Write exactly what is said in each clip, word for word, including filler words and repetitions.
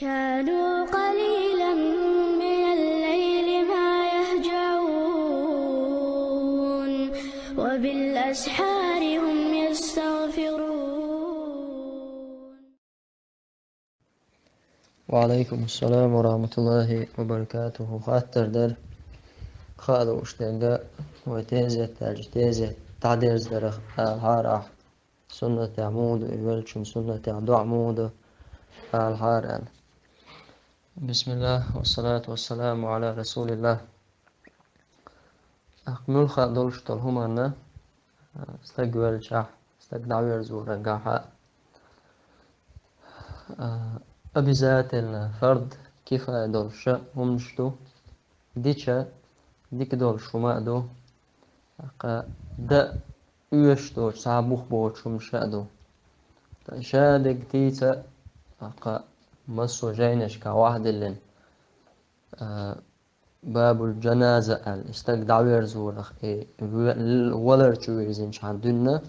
كانوا قليلا من الليل ما يهجعون، وبالأسحار هم يستغفرون. وعليكم السلام ورحمة الله وبركاته. Хаттар дар. Хадуштенга ва тезет, тезет, тадерзерах, алхарах. Суннатехь муха ду, и велчун суннатехь доӀа муха ду, алхар аьлла. بسم الله والصلاة والسلام على رسول الله. Акх муьлха долуш долу хӀуманна, а, стаг велчахь, стаг дӀаверзорагахьа, а, обязательно фард кифая долуша хӀуманаш ду, дича дика долуш хӀума а ду, акха да оьшуш доцу, цхьа бух боцу хӀуманаш а ду. Ша дерг тийца, акха массо а жайнашка вахьдиллина, а, бабул жаназа аьлла, и стаг дӀаверзорах, и ве-, л-, валар чу вирзинчхьана дуьнна,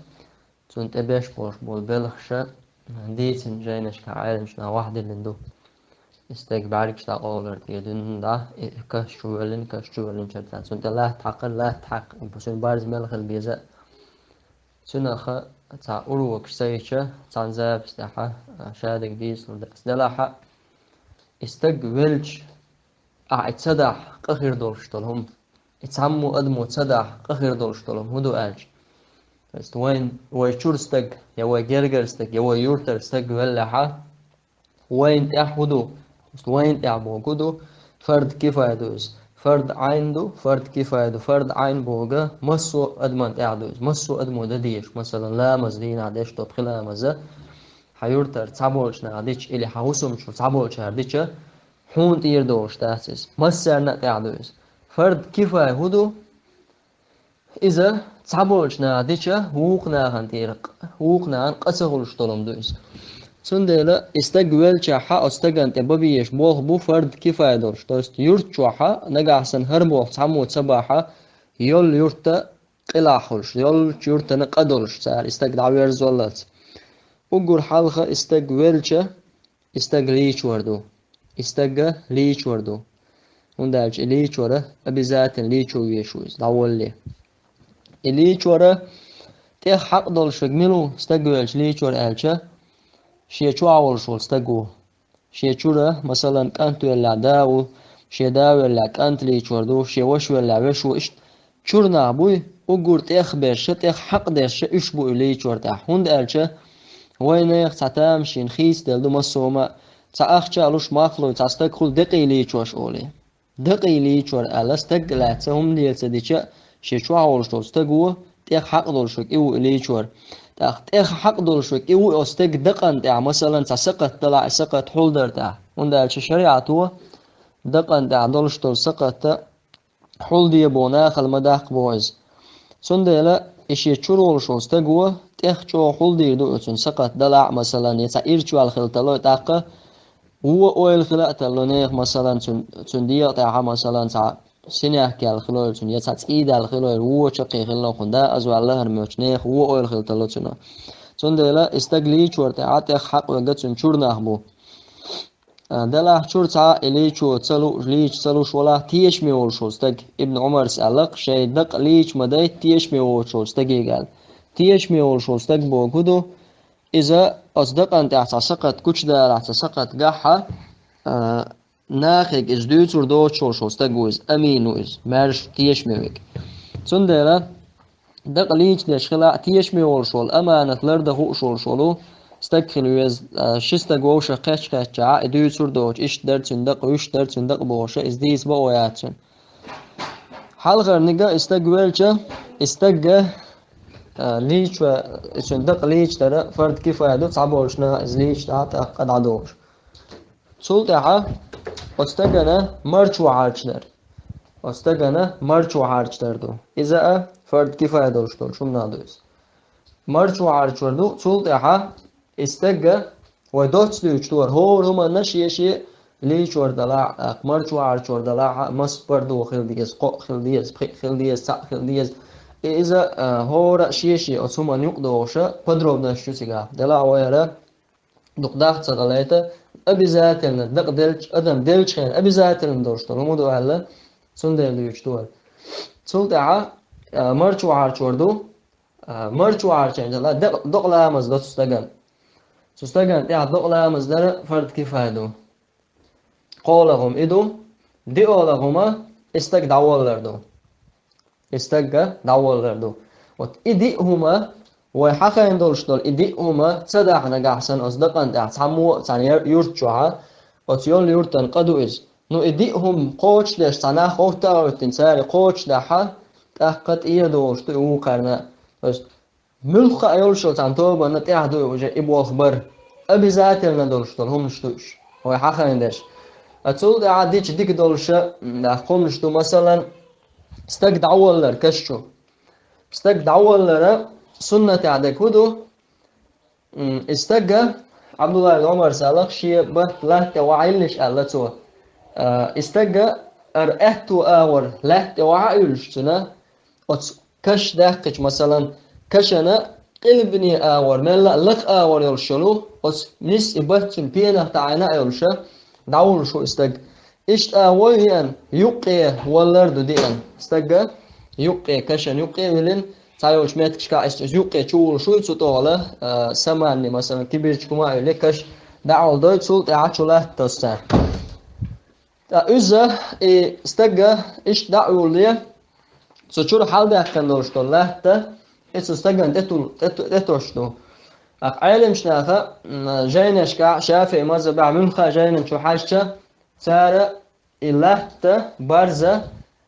цунна тӀе беш болуш болу белхаша дийцина жайнашка Ӏеламнаха вахьдиллина ду. И стаг бӀаьргаш дӀакъовлар тӀе дуьнна дӀа, и каш чу воьллина, каш чу воьллина чартан. Цунна тӀе латта хьакхар, латта хьакха, цуьнан барз мел хила беза. Цуьнан ха цхьа урокаш ца йича, цхьана запись тӀехьа, а, ша дерг дийцалур дац. Делахьа, и стаг велча, ахь и ца дахь, къа хир долуш долу хӀума. И цхьаммо адамо ца дахь, къа хир долуш долу хӀума хӀун ду аьлча? То есть вайн, вай чуьра стаг, я вай гергара стаг, я вай юьртара стаг веллехьа, вайна тӀехь хӀун ду? То есть вайна тӀехь боху хӀун ду? Фард кифая ду иза. Фард Ӏайн ду, фард кифая ду, фард Ӏайн боху массо а адаман тӀехь ду иза. Массо а адамо дан дезаш, масалан, ламаз дийнахь деш долу пхи ламаза, хьан юьртара цхьаболчу наха дича или хьан хӀусамчуьра цхьаболчара дича, хьуна тӀера долуш дац иза. Массарна а тӀехь ду иза. Фард кифая хӀун ду? Иза цхьаболчу наха дича, вукху нахана тӀера къ-, вукху нахана къа ца хуьлуш долу хӀума ду иза. Цундела и стаг велчахьа, оцу стагана тӀе бан безаш болх бу фард кифая долуш. То есть юьрта чохьа, нагахь санна хӀара болх цхьаммо ца бахьа, йолу юьрта къилахь хуьлуш, йолчу юьртана къа долуш цара и стаг дӀаверзаллалц. Уггар хьалха и стаг велча, и стаг лийчор ду. И стаг лийчор ду. ХӀунда аьлча и лийчора обязательно лийчо везаш ву иза, дӀаволле. И лийчора тӀех хьакъ долуш верг мила ву стаг велча лийчор аьлча, шен чохь волуш волу стаг ву. Шен чуьра, масалан, кӀант веллехь да ву, шен да веллехь кӀант лийчор ду, шен ваша веллехь веш ву, иштта чуьра нах буй, уггар тӀех берша, тӀех хьакъ дерша уьш бу и лийчор тӀехь. ХӀунда аьлча вайнах цхьа тамашийна хийцаделла ду массо а хӀума, цхьа ахча а луш мах лой, цхьа стаг хуьлу декъий лийчош олий. Декъий лийчор аьлла, стаг а лаьцна, хӀума леца дича, шен чохь волуш волу стаг ву, тӀех хьакъ долуш верг и ву и лийчор. ТӀаккха тӀех хьакъ долуш верг и ву, оцу стеган дакъана тӀехь, масалан, цхьа сакхат далахь, и сакхат хьулдар тӀехь. ХӀунда аьлча шариӀато дакъана тӀехь долуш долу сакхатта хьулде боху, нахала ма даккха боху иза. Цундела и шен чуьра волуш волу стаг ву, тӀех чӀогӀа хьулдийр ду оцунна сакхат далахь а, масалан, я цхьа ирча ваьлла хила тарло, тӀаккха вон ойла хила а тарло нехан, масалан, цуьнан, цуьнан дегӀа тӀехьа, масалан, цхьа синехк яьлла хилойла цуьнан, я цхьа цӀий даьлла хилойла, вон чаккхе хилла хӀун да, аза ваьлла хӀара моьтту нехан вон ойла хила тарло цуьнан. Цундела и стаг лийчор тӀехьа тӀех хьакъ верг цуьнан чуьра нах бу. А, делахь чуьра цхьа а и лийчо ца лу-, лийча ца луш валахь, тешаме волуш волу стаг. Ибн Ӏумарс аьлла-кх, шайн дакъа лийча ма дайта тешаме воцуш волу стаге аьлла. Тешаме волуш волу стаг боху хӀун ду? Иза оцу дакъана тӀехь цхьа сакхат гучудалахь, цхьа сакхат гахь а, а, нахе иза дуьйцур доцуш волуш волу стаг ву иза, амин ву иза, маьрша тешаме верг. Цундела дакъа лийча деш хила а, тешаме волуш волу, аманат лардан хууш волуш волу стаг хила веза, а, ши стаг вовшах кхетча-кхетчахьа, и дуьйцур доцуш, иштта дара цуьнан дакъа, вуьшта дара цуьнан дакъа бохуша, иза дийца бакъо яц цуьнан. Хьалхарниг а и стаг велча, и стаг, а, лийча, и цуьнан дакъа лийча дара фард кифая ду, цхьаболчу наха иза лийча дӀа а тӀаккха дӀадохуш. Цул тӀаьхьа оцу стагана марчо хьарчдар. Оцу стагана марчо хьарчдар ду. Иза а фард кифая долуш долчу хӀуманах ду иза. Марчо хьарчор ду, цул тӀаьхьа и стага вай доцца дуьйцуш дара, хӀора хӀуманна шен-шен лийчор далахь а, марчо хьарчор далахь а, мас пардо хила деза, кхоъ хила деза, пхиъ хила деза, цхьаъ хила деза. И иза, а, хӀора а шен-шен оцу хӀуманна юкъадохуша подробносташ ю цигахь. Делахь вай хӀара дукха даха ца далайта, обязательно, дакъа делча, адам делча хенахь обязательно долуш долу хӀума ду аьлла, цундела дуьйцуш ду вай. Цул тӀаьхьа, а, марчо хьарчор ду, а, марчо хьарчийна дела, дакъа, докъа ламаз до цу стагана. Цу стагана тӀехь докъа ламаз дар фард кифая ду. КхоалагӀа хӀума и ду, диъолагӀа хӀума и стаг дӀаволлар ду. И стагга дӀаволлар ду. Вот и диъ хӀума, вай хьахийна долуш долу и диъ хӀума ца дахь нагахь санна оцу дакъана тӀехь цхьаммо а цхьана яр-, юрт чохьа, оцу йолу юртан къа ду иза. Ну, и диъ хӀума кхочушдеш цхьа нах гӀовттар а гӀоьттина, цара и кхочушдахьа, тӀаккха тӀера долуш ду и вукхарна. То есть, муьлхха а йолуш йолу цхьана тобанна тӀехь ду и уже и болх бар. Обязательно долуш долу хӀуманаш ду уьш, вай хьахийна дерш. А цул тӀаьхьа дича дика долуша, м, хӀуманаш ду, масалан, стаг дӀаволлар каш чу. Стаг дӀаволлара суннатехь дерг хӀун ду? М, и стага, Абдулла ибн Умар салах, шен барт латта тӀе вахьа йиллиш аьлла цо. А, и стага ара аьтту агӀор латта тӀе вахьа а йиллиш цуьнан, оцу каш даьккхича, масалан, кашана къилбане агӀор, мелла а лакха агӀор йолуш йолу, оцу нис и барт цуьнан пенах таӀийна а йолуша, дӀавуллуш ву и стаг. Иштта агӀо а веана, юккъе валлар ду деана. Стага юккъе, кашан юккъе а виллина, цхьайолчу меттигашкахь иза юккъе чу вуллуш ву, цу тӀехула, а, саманни, масалан, кибирчка хӀума а виллина, каш дӀахьулдой, цул тӀаьхьа чу латта тосу цара. Ткъа иза, и стага иштта дӀа а вулле, цу чуьра хьаладаьккхина долуш долу латта, и цу стагана тӀетул-, тӀе-, тӀетосуш ду. Акха Ӏеламчу наха, м, жайнашкахь, ШафиӀи мазхабехь муьлхха а жайнан чу хьаьжча, цара и латта, барза,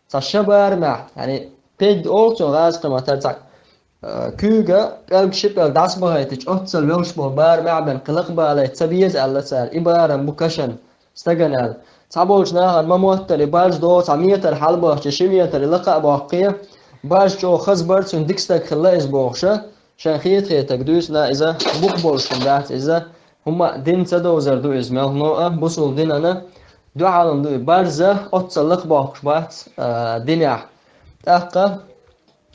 цхьа ша барамехь, яъни, пед олу цунах гӀазкхийн маттахь цхьа, а, куьйга пӀелг, ши пӀелг дӀасабахийтича, оццал велш болу барамехь бен кхин лакхабалийта ца беза аьлла цара, и барам бу кашан стагана аьлла. Цхьаболчу нахана ма-моттара и барз догӀу цхьа метр хьалабахча, ши метр и лакха а боккхий, барз чӀогӀа хаза бара, цуьнан дика стаг хилла иза бохуша, шайн хета-хетарг дуьйцу, иза бух болуш хӀума дац, иза хӀумма а дин ца довзар ду иза, мелхо а, бусулба динана дуьхьал хӀума ду и. Барза оццал лакхабоккхуш бац, а, динехь. ТӀаккха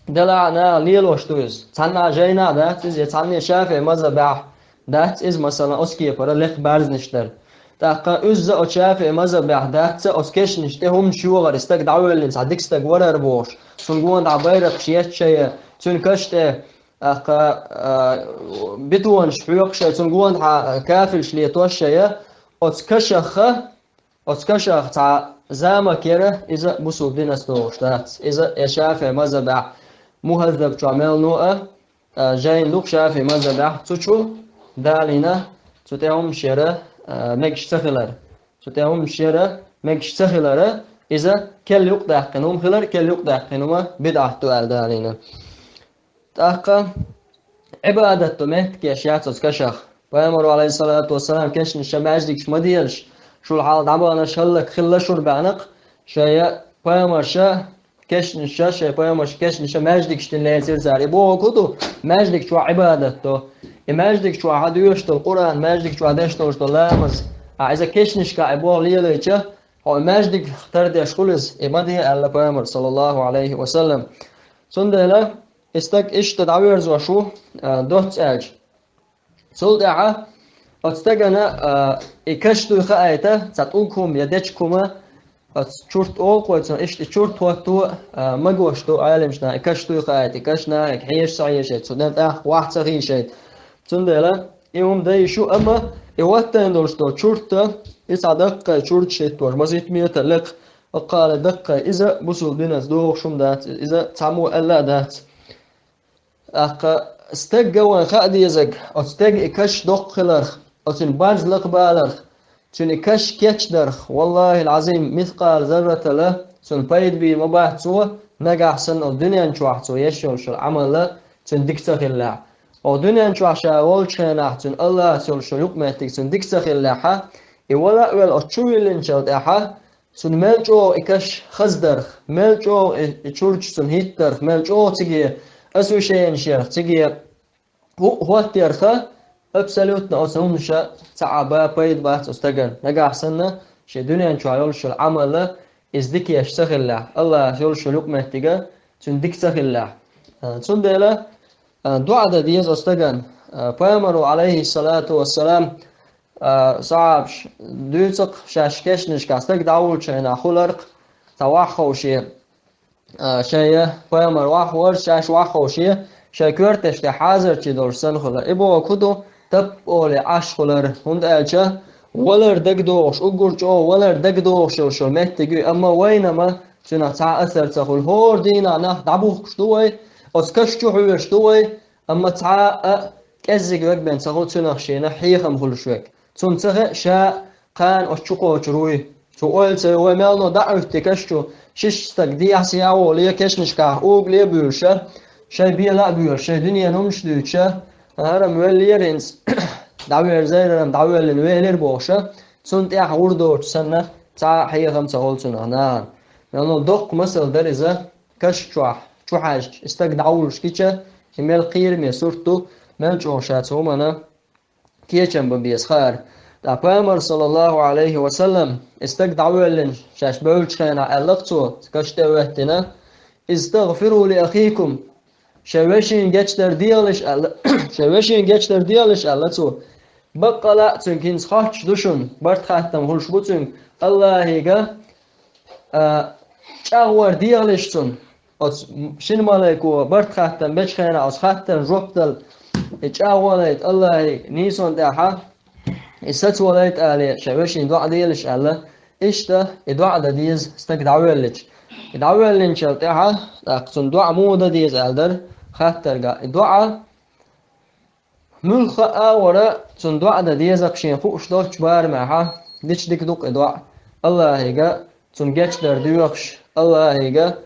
делахь а наха лелош ду иза. Цхьанна а жайнахь дац иза, я цхьанне ШафиӀи мазхабехь дац иза, масалан, оцу кепара лекха барзнаш дар. ТӀаккха иза оцу ШафиӀи мазхабехь дац оцу кешнаш тӀе хӀуманаш йогӀар, и стаг дӀавоьллина, цхьа дика стаг варар бохуш, цунна гонахьа байракхаш етташ а, цуьнан каш тӀе, тӀаккха, а, бетонаш хьоькхуш а, цунна гонахьа кафелаш летош а, оцу кашаха, оцу кашах цхьа замок яра, иза бусулба динас догӀуш дац. Иза я ШафиӀи мазхабехь Мухаззаб чохь мел но а, а, жайна ду-кх ШафиӀи мазхабехь, цу чу далийна, цу тӀе хӀуманаш яра, а, мегаш ца хилар. Цу тӀе хӀуманаш яра мегаш ца хилара, иза керла юкъадаьккхина хӀума хилар, керла юкъадаьккхина хӀума бидӀат ду аьлла далийна. ТӀаккха Ӏибадат до меттигаш яц оцу кашах. Пайхамаро, алейхиссалату вассалам, кешнаша маьждигаш ма делаш, шул хьалха дӀабаханарш хӀаллакьхилла шура баьхнакх, шайа пайхамарша кешнаша, шайн пайхамарша кешнаша маьждигаш дина лецира цара. И бохург хӀун ду? Маьждиг чохь Ӏибадат до. И маьждиг чохь хьан доьшуш долу Къуръан, маьждиг чохь деш долуш долу ламаз. А иза кешнашка и боху лелайча, хьо и маьждиг тардеш хуьлу иза, и ма де аьлла пайхамар, саллаллаху алейхи ва саллам. Цундела и стаг иштта дӀаверзош ву, а, доцца аьлча. Цул тӀаьхьа оцу стагана, а, и каш дуй хаайта, цхьа тӀулг хӀума я дечиг хӀума, оцу чурт олу кхойцун, иштта и чурт хӀотто, а, магош ду Ӏеламчу наха, и каш дуй хаайта, и каш нахе хьеша ца хьешайта, цу ден тӀаккха вахь ца хийшайта. Цундела и хӀума дан йиш ю, амма и хӀоттайна долуш долу чурт, и цхьа даккхий чурт шийтта бохуш, масийтта метр лекха, аккхале даккхий, иза бусулба динас догӀуш хӀума дац, иза цхьаммо аьлла а дац. ТӀаккха стегга вайн хаа дезарг, оцу стеган и каш доккха хиларх, оцуьнан барз лакхабаларх, цуьнан и каш кечдарх, валлахӀил-Ӏазим, мискъал зарратала цунна пайда бийр ма бац цо, нагахь санна оцу дуьнен чохь цо еш йолуш йолу Ӏамал цуьнан дика ца хиллехь. Оцу дуьнен чохь ша волчу хенахь цуьнан Аллахьца йолуш йолу юкъаметтиг цуьнан дика ца хиллехьа, и вала а велла оцу чу виллинчул тӀаьхьа, цунна мел чӀогӀа и каш хаздарх, мел чӀогӀа и, и чурташ цунна хӀиттарх, мел чӀогӀа циге освященеш ярх, циге хӀу-, хӀоттарха, абсолютно оцу хӀуманаша цхьа а ба пайда бац оцу стагана. Нагахь санна, шен дуьнен чохь йолуш йолу Ӏамал, иза дика еш ца хиллехь, Аллахьца йолуш йолу юкъаметтиг цуьнан дика ца хиллехь. А, цундела, а, доӀа дан деза оцу стагана. А, пайхамаро, алейхиссалату вассалам, а, сахьабаш дуьйцу-кх шаьш кешнашкахь стаг дӀавуллучу хенахь хуларх цхьа вахховше, а, шайн пайхамар вахвар, шаьш вахховше, шайн коьрташ тӀе хьазарчий долуш санна хуьлу. И бохург хӀун ду? Тапъоле Ӏаш хулар, хӀунда аьлча валар дагадогӀуш, уггар чӀогӀа валар дагадогӀуш йолуш йолу меттиг ю, амма вайна-м цуьнан цхьа а асар ца хуьлу. ХӀора дийнахь нах дӀабухкуш ду вай, оцу каш чу хьоьжуш ду вай, амма цхьа а кӀеззиг верг бен ца хуьлу цуьнах шена хьехам хуьлуш верг. Цунна ца хаьа ша кхана оцу чу кхочур вуй. Цо ойла ца йо, вай мел но дӀа а хӀуьтту каш чу, шишша стаг дехьа-сехьа а волу, я кешнашкахь угуле а буьйлуш, шайн бела а боьлуш, шайн дуьненан хӀуманаш а дуьйцуш, хӀара-м веллера хӀинца, дӀавер-, хӀара-м дӀавоьллина велира бохуш, цунна тӀехь гӀур доцуш санна, цхьа а хьехам ца хуьлу цунах нахана. Мел но доккха масал дара иза, каш чохь чу хьаьжча, и стаг дӀавуллуш гича, и мел кхераме сурт ду, мел чӀогӀа ша цу хӀуманна кечам бан беза хаара. Ткъа пайхамар, саллаллаху Ӏалайхи ва саллам, и стаг дӀавоьллина шаьш бевллачу хенахь аьлла-кх цо, каш тӀе а хӀоьттина: «Истагъфиру ли ахикум». Шайн вешин гечдар дехалаш аьлла, шайн вешин гечдар дехалаш аьлла цо. Баккъала а цуьнга хӀинца хоттуш ду шуна, барт-хаттам хуьлуш бу цуьнга, Аллахьига, а, чӀагӀвар дехалаш цунна. Оцу шина малайко барт-хаттам бечу хенахь оцу хаттарна жоп дала, и чӀагӀо лайта Аллахьига нийсонна тӀехь, и сацо лайта алий, шайн вешин доӀа делаш аьлла. Иштта и доӀа дан деза стаг дӀавоьллича. И дӀавоьллинчул тӀаьхьа, тӀаккха цунна доӀа муха дан деза аьлла дара хаттарга. И доӀа муьлхха а агӀора цунна доӀа дан деза-кх шена хууш долчу барамехь, дича дика ду-кх и доӀа. Аллахьига цунна гечдар доьхуш, Аллахьига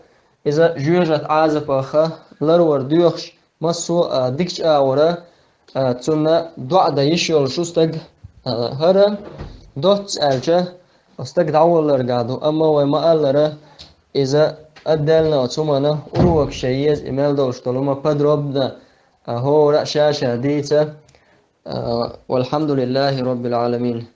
иза жоьжахатин Ӏазапах ларвар доьхуш, массо а дикачу агӀора, а, цунна доӀа дан йиш йолуш ву стаг, а, хӀара доцца аьлча, оцу стаг дӀавалларгахь ду. Амма вай ма-аллара, иза отдельно оцу хӀуманна урокаш ян еза, и мел долуш долу хӀума подробно, а, хӀора а ша-ша дийца. А, валхьамдулиллахи роббил Ӏаламин.